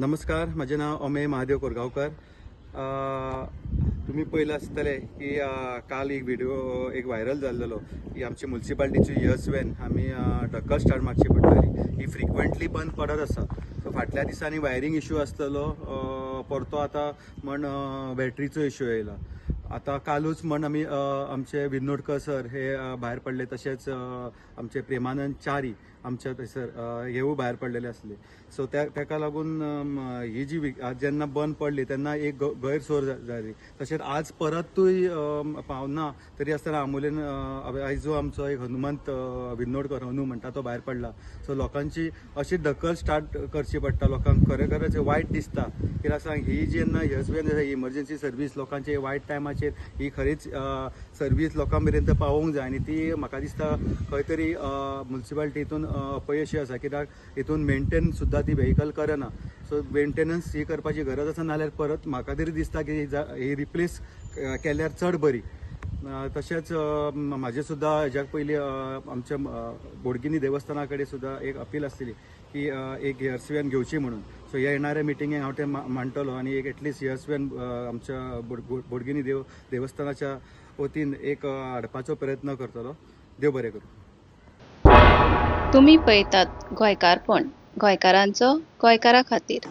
नमस्कार, म्हजें नांव अमेय महादेव कोरगांवकर. तुमी पळयलां आसतलें की काल एक व्हिडिओ एक व्हायरल जाल्लेलो की आमची मुन्सिपाल्टीची यस व्हॅन आमी ढकल स्टार्ट मारची पडटली. ही फ्रिक्वंटली बंद पडत आसा. सो फाटल्या दिसांनी वायरींग इशू आसलेलो, परतो आतां म्हण बॅटरीचो इशू येयला. आतां कालूच म्हण आमी आमचे विनोडकर सर हे भायर पडले, तशेंच आमचे प्रेमानंद च्यारी आमच्या थंयसर हेवूय भायर पडलेले आसले. सो त्या ताका लागून ही जी जेन्ना बंद पडली तेन्ना एक गैरसोय जाली. तशेंच आज परतूय पावना तरी आसतना आमोलेन आयज जो आमचो एक हनुमंत विनोडकर हनू म्हणटा तो भायर पडला. सो लोकांची अशी दखल स्टार्ट करची पडटा. लोकांक खरें खरेंच वायट दिसता. कित्याक सांग, ही जेन्ना यस व्हॅन इमर्जन्सी सर्वीस लोकांचे वायट टायमाचेर ही खरीच सर्वीस लोकां मेरेन पावोवंक जाय आनी ती म्हाका दिसता खंय तरी मुन्सिपाल्टी हितून अपयशी आसा, कित्याक हितून मेंटेन सुद्दां ती व्हेकल करना. सो मेंटेनन्स ही करपाची गरज आसा, नाल्यार परत म्हाका तरी दिसता की ही रिप्लेस केल्यार चड बरी. तशेंच म्हाजें सुद्दां हेज्या पयलीं आमच्या बोडगिनी देवस्थाना कडेन सुद्दां एक अपील आसलेली की एक यस व्हॅन घेवची म्हणून. सो ह्या येणाऱ्या मिटिंगेक हांव तें मांडटलो आनी एक एटलिस्ट यस व्हॅन आमच्या बोडगिनी देवस्थानाच्या वतीन एक हाडपाचो प्रयत्न करतलो. देव बरें करूं. तुमी पळयतात गोंयकारपण, गोंयकारांचो गोंयकारा खातीर.